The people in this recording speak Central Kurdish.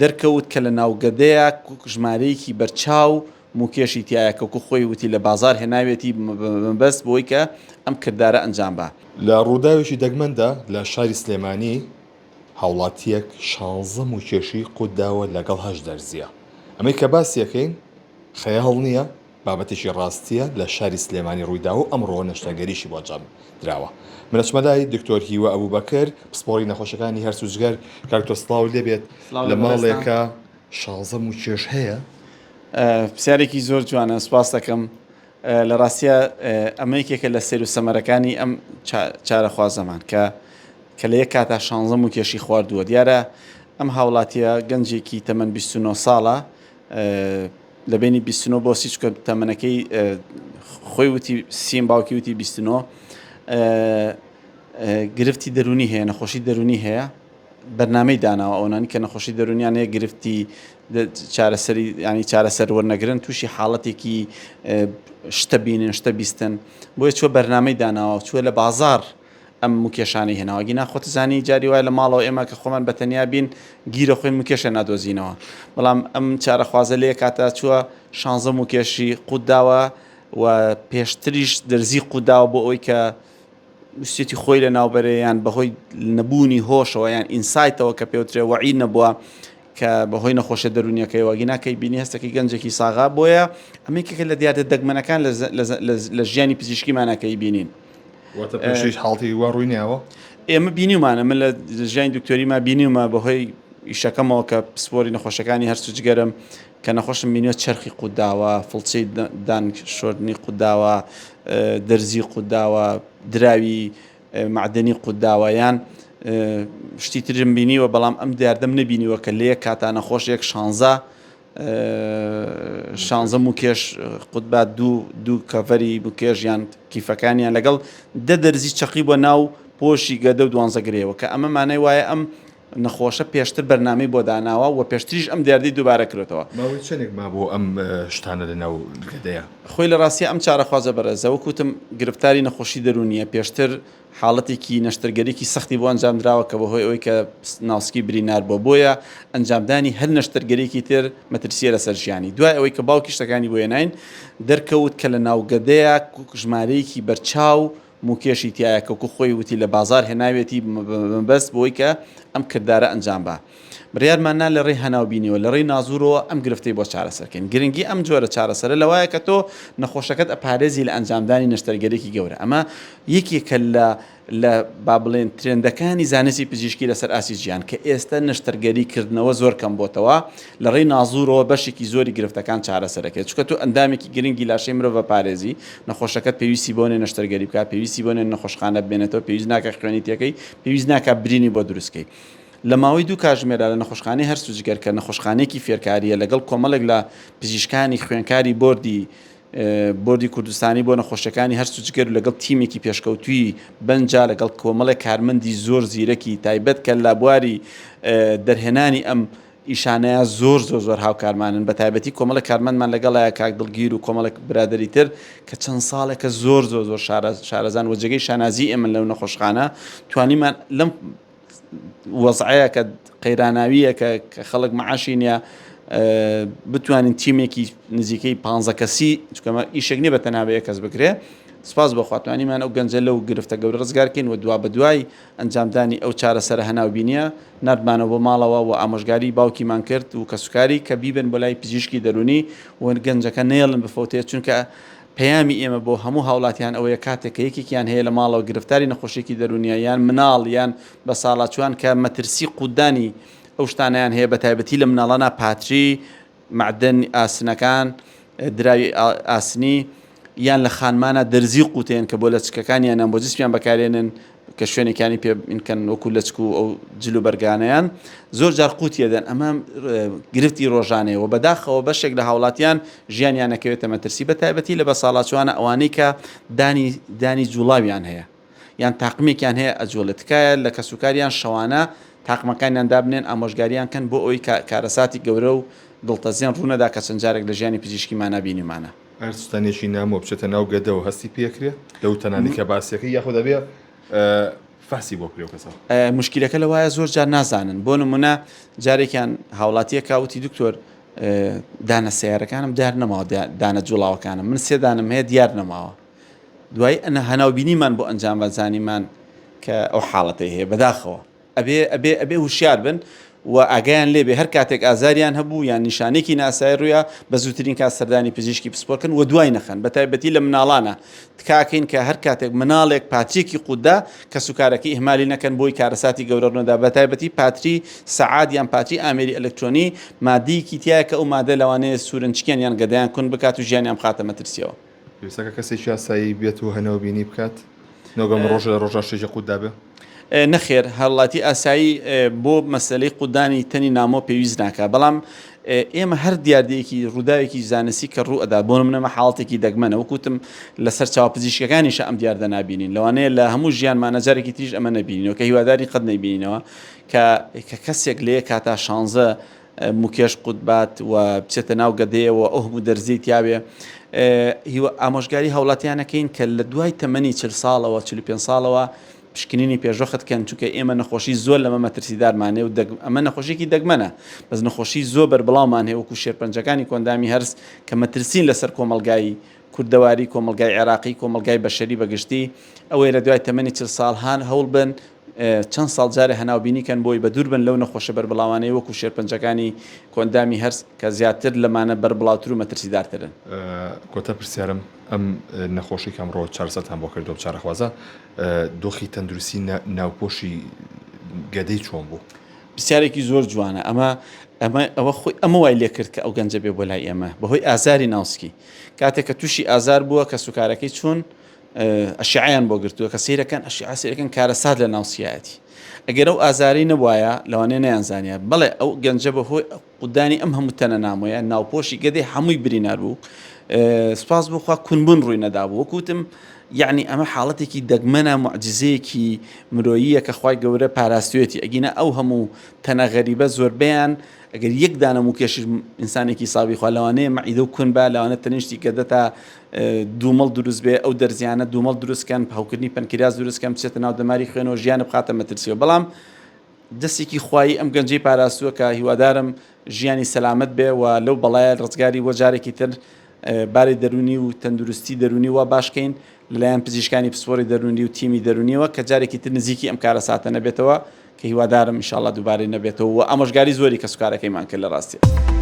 دەرکەوت کە لە ناوگەدەیە ژمارەیەکی بەرچاو موکێشی تیایە کە وەکو خۆی وتی لە بازار هێناوێتی بەمەبەست بۆی کە ئەم کردارە ئەنجام با. لە ڕووداوێکی دەگمەندا لە شاری سلێمانی هاوڵاتییەک شانزە موکێشی قوت داوە لەگەڵ هەشت دەرزییە. ئەمەی کە باسی ئەکەین خەیاڵ نییە، بابەتێکی ڕاستییە لە شاری سلێمانی ڕوویداوە و ئەمڕۆ نەشتەرگەریشی بۆ ئەنجام دراوە. من ئەچمە لای دکتۆر هیوا ئەبوبەکر پسپۆڕی نەخۆشەکانی هەرس و جگەر. کاک دکتۆر سڵاوت لێبێت. سڵاو لە لە بەڕێزتان. ماڵێکا شانزە موکێش هەیە؟ پرسیارێکی زۆر جوانە سوپاس دەکەم. لە ڕاستیا ئەمە یەکێکە لە سەیر و سەمەرەکانی ئەم چارەخوازەمان کە کە لە یەک کاتا شانزە موکێشی خواردووە. دیارە ئەم هاوڵاتیە گەنجێکی تەمەن 29 ساڵە لە بینی 29 بۆ 30 چونکە تەمەنەکەی خۆی وتی سیم باوکی وتی 29 گرفتی دەرونی هەیە نەخۆشی دەرونی هەیە بەرنامەی داناوە ئەونانی کە نەخۆشی دەرونیان هەیە گرفتی چارەسەری ینی چارەسەر وەرنەگرن تووشی حاڵەتێکی شتە بینن شتە بیستن بۆیە چوە بەرنامەی داناوە چوە لە بازار ئەم موکێشانەی هێناوە گینا خۆت زانی جاری وایە لە ماڵەوە ئێمە کە خۆمان بە تەنیا بین گیرە خۆین موکێشە نادۆزینەوە بەڵام ئەم چارەخوازە لێ کاتە چووە شانزە موکێشی قوت داوە و پێشتریش دەرزی قوت داوە بۆ ئەوەی کە ویستێتی خۆی لە ناوبەرێ یان بەهۆی نەبوونی هۆشەوە یان insight ەوە کە پێوترێ وەعی نەبووە کە بەهۆی نەخۆشیە دەروونیەکەیەوە گینا کەی بینی هەستەکەی گەنجێکی ساغا بۆیە ئەمە یەکێکە لە دیاردە دەگمەنەکان لە ژیانی پزیشکیمانە کەی بینین. واتە پێشتریش حاڵەتی وا ڕووی ناوە؟ ئێمە بینیومانە من لە ژیانی دکتۆریما بینیومە بەهۆی ئیشەکەمەوە کە پسپۆری نەخۆشەکانی هەرس و جگەرم کە نەخۆشم بینیوە چەرخی قوت داوە فڵچەی دان شۆردنی قوت داوە دەرزی قوت داوە دراوی مەعدەنی قوت داوە یان شتی ترم بینیوە بەڵام ئەم دیاردەم نەبینیوە کە لە یەک کاتا نەخۆشێک شانزە شانزە موکێش قوتبات دوو دوو کەڤەری بکێش یان کیفەکانیان لەگەڵ دە دەرزی چەقی بۆ ناو پۆشی گەدە و دوانزە گرێوە کە ئەمە مانای وایە ئەم نەخۆشە پێشتر بەرنامەی بۆ داناوە و پێشتریش ئەم دیاردەی دووبارە کرێتەوە. ماوەی چەندێک مابوو ئەم شتانە لە ناو گەدەیە؟ خۆی لە ڕاستیا ئەم چارەخوازە بەڕێزە وەک وتم گرفتاری نەخۆشی دەروونییە، پێشتر حاڵەتێکی نەشتەرگەریی سەختی بۆ ئەنجامدراوە کە بەهۆی ئەوەی کە ناوسکی برینار بووە بۆیە ئەنجامدانی هەر نەشتەرگەریی تر مەترسییە لەسەر ژیانی. دوای ئەوەی کە باوکی شتەکانی بۆ هێناین دەرکەوت کە لە ناوگەدەیە ژمارەیەکی بەرچاو موکێشی تیایە کە وەکو خۆی وتی لە بازار هێناوێتی بەمەبەست بۆی کە ئەم کردارە ئەنجام با. بڕیارمان نا لە ڕێی هەناوبینیەوە لە ڕێی نازورەوە ئەم گرفتەی بۆ چارەسەر کەین. گرنگی ئەم جۆرە چارەسەرە لەوایە کە تۆ نەخۆشەکەت ئەپارێزی لە ئەنجامدانی نەشتەرگەریی گەورە. ئەمە یەکێکە لە لە با بڵێن ترێندەکانی زانستی پزیشکی لەسەر ئاستی جیهان کە ئێستە نەشتەرگەری کردنەوە زۆر کەم بۆتەوە لە ڕێی نازورەوە بەشێکی زۆری گرفتەکان چارەسەرەکرێت چونکە تۆ ئەندامێکی گرنگی لاشەی مرۆڤ ئەپارێزی نەخۆشەکەت پێویستی بۆ نیە نەشتەرگەری بکات پێویستی بۆ نیە نەخۆشخانە بمێنێتەوە پێویست ناکات خوێنی تێکەی پێویست ناکات برینی بۆ دروست کەی لە ماوەی دوو کاژمێرا لە نەخۆشخانەی هەرس و جگەر کە نەخۆشخانەیەکی فێرکارییە لەگەڵ کۆمەڵێک لە پزیشکانی خوێنکاری بۆردی بۆردی کوردستانی بۆ نەخۆشیەکانی هەرس و جگەر و لەگەڵ تیمێکی پێشکەوتووی بەنجا لەگەڵ کۆمەڵێک کارمەندی زۆر زیرەکی تایبەت کە لە بواری دەرهێنانی ئەم ئیشانەیە زۆر زۆر زۆر هاوکارمانن بە تایبەتی کۆمەڵێک کارمەندمان لەگەڵایە کاک دڵگیر و کۆمەڵێک برادەری تر کە چەند ساڵێکە زۆر زۆر زۆر شارەزان و جێگەی شانازی ئێمەن لەو نەخۆشخانە توانیمان لەم وەزعەیە کە قەیراناویە کە خەڵک معاشی نییە بتوانین تیمێکی نزیکەی پ کەسی چکەمە ئیشێک نیە بە تەنها بە یەک کەس بکرێ سپاس بۆ خوا توانیمان ئەو گەنجە لەو گرفتە گەورە ڕزگارکەین و دوا بەدوای ئەنجامدانی ئەو چارەسەرە هەناوبینیە ناردمانەوە بۆ ماڵەوە و ئامۆژگاری باوکیمان کرد و کەسوکاری کە بیبن بۆ لای پزیشکی دەرونی و گەنجەکە نەیەڵن بفەوتێت چونکە پەیامی ئێمە بۆ هەموو هاوڵاتیان ئەوەیە کاتێک کە یەکێکیان هەیە لە ماڵەوە گرفتاری نەخۆشیەکی دەروونیە یان مناڵ یان بەساڵاچوان کە مەترسی قوتدانی ئەو شتانەیان هەیە بەتایبەتی لە مناڵانا پاتری معدن ئاسنەکان دراوی ئاسنی یان لە خانمانە دەرزی قوتێن کە بۆ لەچکەکانیان یان بۆ جسمیان بەکارێنن کە شوێنێکیانی پێ بکەن وەکو لەچک و ئەو جل و بەرگانەیان زۆر جار قوتی ئەدەن ئەمە گرفتی ڕۆژانەیە و بەداخەوە بەشێک لە هاوڵاتیان ژیانیان ئەکەوێتە مەترسی بە تایبەتی لە بەساڵاچوانە ئەوانەی کە دانی دانی جوڵاویان هەیە یان تاقمێکیان هەیە ئەجوڵێ تکایە لە کەسوکاریان شەوانە تاقمەکانیان دابنێن ئامۆژگاریان کەن بۆ ئەوەی کارەساتی گەورە و دڵتەزێن ڕوونەدا کە چەند جارێک لە ژیانی پزیشکیمانا بینیومانە. هەر تەنێکی نامۆ بچێتە ناو گەدەوە هەستی پێکرێ لەو تەنانەی کە باسیەکەی یاخود ئەبێ. فەحسی بۆ بکرێ ئەو کەسە؟ موشکیلەکە لەوایە زۆر جار نازانن بۆ نمونە جارێکیان هاوڵاتیەکە وتی دکتۆر دانە سیارەکانم دیار نەماوە دانە جوڵاوەکانم من سێدانم هەیە دیار نەماوە دوای ئەنە هەناوبینیمان بۆ ئەنجام بە زانیمان کە ئەو حاڵەتەی هەیە بەداخەوە ئەبێ ئەبێ ئەبێ وشیار بن و ئاگایان لێ بێ هەر کاتێک ئازاریان هەبوو یان نیشانێکی ناسای ڕوویا بە زووترین کات سەردانی پزیشکی پسپۆر کەن و دوای نەخەن بە تایبەتی لە مناڵانە تکاکەین کە هەر کاتێک مناڵێک پاتریەکی قوتدا کەسوکارەکەی ئیهمالی نەکەن بۆی کارەساتی گەورە ڕوونەدا بە تایبەتی پاتری سەعات یان پاتری ئامێری ئەلکترۆنی مادەیەکی تیایە کە ئەو مادە لەوانەیە سورنچکیان یان گەدەیان کون بکات و ژیانیان بخاتە مەترسیەوە. پێویستە کە کەسێکی ئاسایی بێت و هەناوبینی بکات نەوەک ئەم ڕۆژە لە ڕۆژان شتێکی قوت دابێ؟ نەخێر هاوڵاتی ئاسایی بۆ مەسەلەی قوتدانی تەنی نامۆ پێویست ناکا بەڵام ئێمە هەر دیاردەیەکی ڕووداوێکی زانستی کە ڕوو ئەدا بۆ نمونە حاڵەتێکی دەگمەنە وەک وتم لەسەر چاوە پزیشکەکانیشە ئەم دیاردە نابینین لەوانەیە لە هەموو ژیانمانە جارێکی تریش ئەمە نەبینینەوە کە هیواداری قەت نەیبینینەوە کە کە کەسێک لە یەک کاتا شانزە موکێش قوت بات و بچێتە ناو گەدەیەوە ئەو هەموو دەرزیەی تیاوێ هیوا ئامۆژگاری هاوڵاتیانەکەین کە لە دوای تەمەنی چل ساڵەوە 45 ساڵەوە پشکنینی پێشوەخت کەن چونکە ئێمە نەخۆشی زۆر لەمە مەترسیدارمان هەیە و ئەمە نەخۆشیێکی دەگمەنە بەس نەخۆشی زۆر بەربڵاومان هەیە وەکو شێرپەنجەکانی کۆندامی هەرس کە مەترسین لەسەر کۆمەڵگای کوردەواری کۆمەڵگای عێراقی کۆمەڵگای بەشەری بەگشتی ئەوەیە لە دوای تەمەنی چل ساڵ هان هەوڵ بن چەند ساڵ جارێ هەناوبینی کەن بۆی بەدوور بن لەو نەخۆشە بەربڵاوانەی وەکو شێرپەنجەکانی کۆئەندامی هەرس کە زیاتر لەمانە بەربڵاوتر و مەترسیدارترن. کۆتا پرسیارم ئەم نەخۆشەی کە ئەمڕۆ چارەسەرتان بۆ کردووە چارەخوازە دۆخی تەندروستی ناوپۆشی گەدەی چۆن بوو؟ پرسیارێکی زۆر جوانە ئەمە ئەمە ئەوە خۆی ئەمە وای لێکرد کە ئەو گەنجە بێ بۆ لای ئێمە بەهۆی ئازاری ناوسکی کاتێک کە تووشی ئازار بووە کەسوکارەکەی چوون ئەشعەیان بۆ گرتووە کە سەیرەکەن ئەشعە سەیرەکەن کارەسات لە ناو سیایەتی ئەگەر ئەو ئازارەی نەبوایە لەوانەیە نەیانزانیە بەڵێ ئەو گەنجە بە هۆی قودانی ئەم هەموو تەنە نامۆیە ناوپۆشی گەدەی هەمووی برینار بوو سپاس بۆ خوا کونبوون ڕووی نەدابوو وەکوتم یعنی ئەمە حاڵەتێکی دەگمەنە معجزەیەکی مرۆییە کە خوای گەورە پاراستوێتی ئەگینا ئەو هەموو تەنە غەریبە زۆربەیان ئەگەر یەک دانە موکێشیش ئینسانێکی ساوی خوا لەوانەیە مەعیدە و کون با لەوانە تەنیشتی گەدە تا دوومەڵ دروست بێ ئەو دەرزیانە دوومەڵ دروست کەن هەوکردنی پەنکریاس دروست کەن بچێتە ناو دەماری خوێنەوە ژیانە بخاتە مەترسیەوە بەڵام دەستێکی خوایی ئەم گەنجەی پاراستووە کە هیوادارم ژیانی سەلامەت بێ و لەو بەڵایە ڕزگاری بۆ جارێکی تر باری دەرونی و تەندروستی دەرونی وا باشکەین لەلایەن پزیشکانی پسپۆری دەرونی و تیمی دەرونیەوە کە جارێکی تر نزیکی ئەم کارەساتە نەبێتەوە کە هیوادارم ان شاءاللە دووبارەی نەبێتەوە و ئامۆژگاری زۆری کەسوکارەکەیمان کرد لە ڕاستیا.